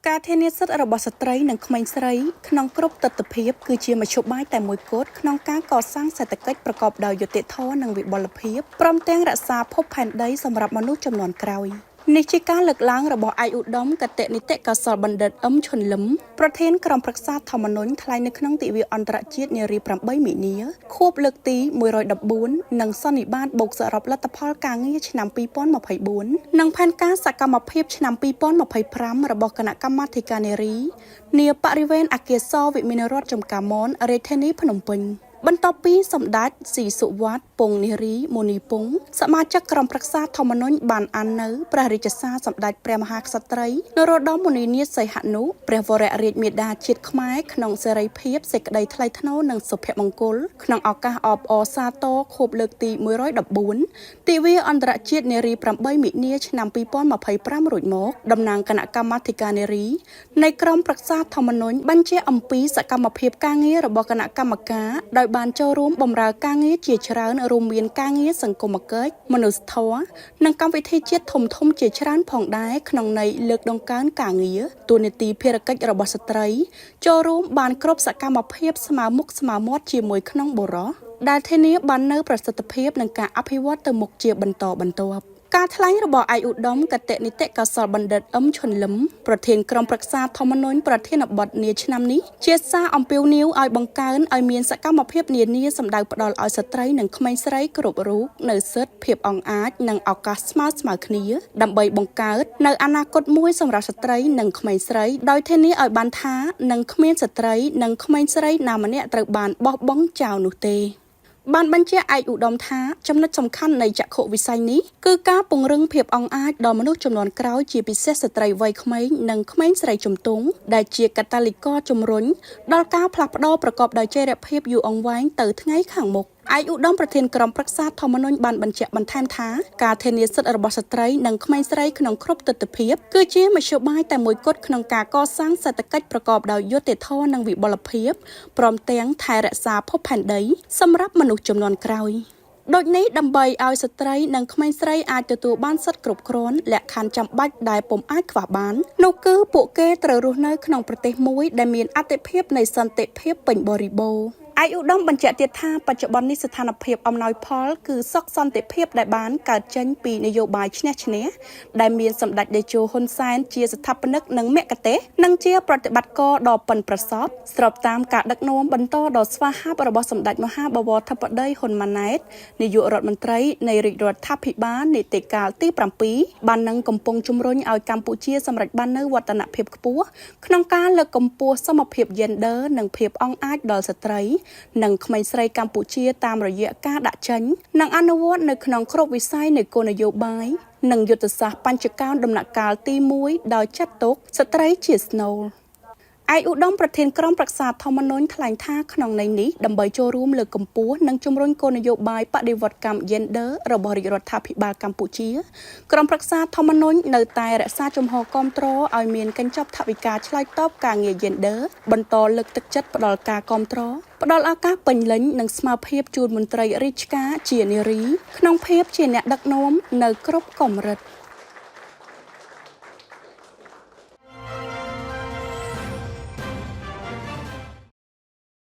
ការធានាសិទ្ធិរបស់ស្ត្រីនិងក្មេងស្រីក្នុងគ្រប់ទិដ្ឋភាពគឺជាមធ្យោបាយតែមួយគត់ក្នុងការកសាងសេដ្ឋកិច្ចប្រកបដោយយុត្តិធម៌និងវិបុលភាពព្រមទាំងរក្សាភពផែនដីសម្រាប់មនុស្សជំនាន់ក្រោយនេះជាការលើកឡើងរបស់ឯកឧត្តមគតិនីតិកោសលបណ្ឌិតអឹមឈុនលឹមប្រធានក្រុមប្រឹក្សាធម្មនុញ្ញថ្លែងនៅក្នុងទិវាអន្តរជាតិនារី8មីនាខួបលើកទី114និងសន្និបាតបូកសរុបលទ្ធផលការងារឆ្នាំ2024និងផែនការសកម្មភាពឆ្នាំ2025របស់គណៈកម្មាធិការនារីនាបរិវេណអគារសវិមានរដ្ឋចំការមនរាជធានីភ្នំពេញបន្ទាប់ពីសម្ដេចស៊ីសុវត្ថិពងនារីមូនីពងសមាជិកក្រុមប្រឹក្សាធម្មនុញ្ញបានអាននៅព្រះរាជសារសម្ដេចព្រះមហាក្សត្រីនរោត្តមមុនីនាថសីហនុព្រះវររាជមាតាជាតិខ្មែរក្នុងសេរីភាពសេចក្តីថ្លៃថ្នូរនិងសុភមង្គលក្នុងឱកាសអបអរសាទរខួបលើកទី114ទិវាអន្តរជាតិនារី8មិនិនាឆ្នាំ2025រួចមកតំណាងគណៈកម្មាធិការនារីនៃក្រុមប្រឹក្សាធម្មនុញ្ញបញ្ជាអំពីសកម្មភាពការងាររបស់គណៈកម្មការដោយបានចូលរួមបម្រើការងារជាច្រើនរួមមានការងារសង្គមកិច្ចមនុស្សធម៌និងកម្មវិធីជាតិធំធំជាច្រើនផងដែរក្នុងន័យលើកដង្កើងការងារតួនាទីភារកិច្ចរបស់ស្ត្រីចូលរួមបានគ្រប់សកម្មភាពស្មើមុខស្មើមាត់ជាមួយក្នុងបុរសដែលធានាបាននូវប្រសិទ្ធភាពនិងការអភិវឌ្ឍទៅមុខជាបន្តបន្ទាប់ការថ្លែងរបស់ឯកឧត្តមគតិនីតិកោសលបណ្ឌិតអឹមឈុនលឹមប្រធានក្រុមប្រឹក្សាធម្មនុញ្ញប្រធានបទនាឆ្នាំនេះជាសារអំពាវនាវឲ្យបង្កើនឲ្យមានសកម្មភាពនានាសម្ដៅផ្ដល់ឲ្យស្ត្រីនិងក្មេងស្រីគ្រប់រូបនៅសិទ្ធិភាពអង់អាចនិងឱកាសស្មើស្មើគ្នាដើម្បីបង្កើតនៅអនាគតមួយសម្រាប់ស្ត្រីនិងក្មេងស្រីដោយធានាឲ្យបានថានឹងគ្មានស្ត្រីនិងក្មេងស្រីណាម្នាក់ត្រូវបានបោះបង់ចោលនោះទេបានបញ្ជាក់ឯកឧត្តមថាចំណុចសំខាន់នៃចក្ខុវិស័យនេះគឺការពង្រឹងភាពអង់អាចដល់មនុស្សជំនាន់ក្រោយជាពិសេសស្ត្រីវ័យក្មេងនិងក្មេងស្រីជំទង់ដែលជាកាតាលីករជំរុញដល់ការផ្លាស់ប្ដូរប្រកបដោយចីរភាពយូរអង្វែងទៅថ្ងៃខាងមុខឯកឧត្តមប្រធានក្រុមប្រឹក្សាធម្មនុញ្ញបានបញ្ជាក់បន្ថែមថាការធានាសិទ្ធិរបស់ស្ត្រីនិងក្មេងស្រីក្នុងគ្រប់ទិដ្ឋភាពគឺជាមធ្យោបាយតែមួយគត់ក្នុងការកសាងសេដ្ឋកិច្ចប្រកបដោយយុត្តិធម៌និងវិបុលភាពព្រមទាំងថែរក្សាភពផែនដីសម្រាប់មនុស្សជំនាន់ក្រោយដូចនេះដើម្បីឲ្យស្ត្រីនិងក្មេងស្រីអាចទទួលបានសិទ្ធិគ្រប់គ្រាន់លក្ខខណ្ឌចាំបាច់ដែលពុំអាចខ្វះបាននោះគឺពួកគេត្រូវរស់នៅក្នុងប្រទេសមួយដែលមានអត្ថិភាពនៃសន្តិភាពពេញបរិបូរណ៍ឯកឧត្តមបញ្ជាក់ទៀតថាបច្ចុប្បន្ននេះស្ថានភាពអំណោយផលគឺសុខសន្តិភាពដែលបានកើតចេញពីនយោបាយឈ្នះឈ្នះដែលមានសម្ដេចតេជោហ៊ុនសែនជាស្ថាបនិកនិងមគ្គទេសនិងជាប្រតិបត្តិការដ៏ប៉ិនប្រសប់ស្របតាមការដឹកនាំបន្តដ៏ស្វាហាប់របស់សម្ដេចមហាបវរធិបតីហ៊ុនម៉ាណែតនាយករដ្ឋមន្ត្រីនៃរាជរដ្ឋាភិបាលនីតិកាលទី7បាននឹងកំពុងជំរុញឲ្យកម្ពុជាសម្រេចបាននូវវឌ្ឍនភាពខ្ពស់ក្នុងការលើកកម្ពស់សមភាពយេនឌ័រនិងភាពអង់អាចដល់ស្ត្រីនិងក្មេងស្រីកម្ពុជាតាមរយៈការដាក់ចេញនិងអនុវត្តនៅក្នុងគ្រប់វិស័យនៃគោលនយោបាយនិងយុទ្ធសាស្ត្របញ្ចកោណដំណាក់កាលទី1ដោយចាត់ទុកស្ត្រីជាស្នូលឯកឧត្តមប្រធានក្រុមប្រឹក្សាធម្មនុញ្ញថ្លែងថាក្នុងន័យនេះដើម្បីចូលរួមលើកកម្ពស់និងជំរុញគោលនយោបាយបដិវត្តកម្ម Gender របស់រាជរដ្ឋាភិបាលកម្ពុជាក្រុមប្រឹក្សាធម្មនុញ្ញនៅតែរក្សាជំហរគាំទ្រឲ្យមានកញ្ចប់ថវិកាឆ្លើយតបការងារ Gender បន្តលើកទឹកចិត្តផ្ដល់ការគាំទ្រផ្ដល់ឱកាសពេញលេញនិងស្មើភាពជូនមន្ត្រីរាជការជានារីក្នុងភាពជាអ្នកដឹកនាំនៅគ្រប់កម្រិត។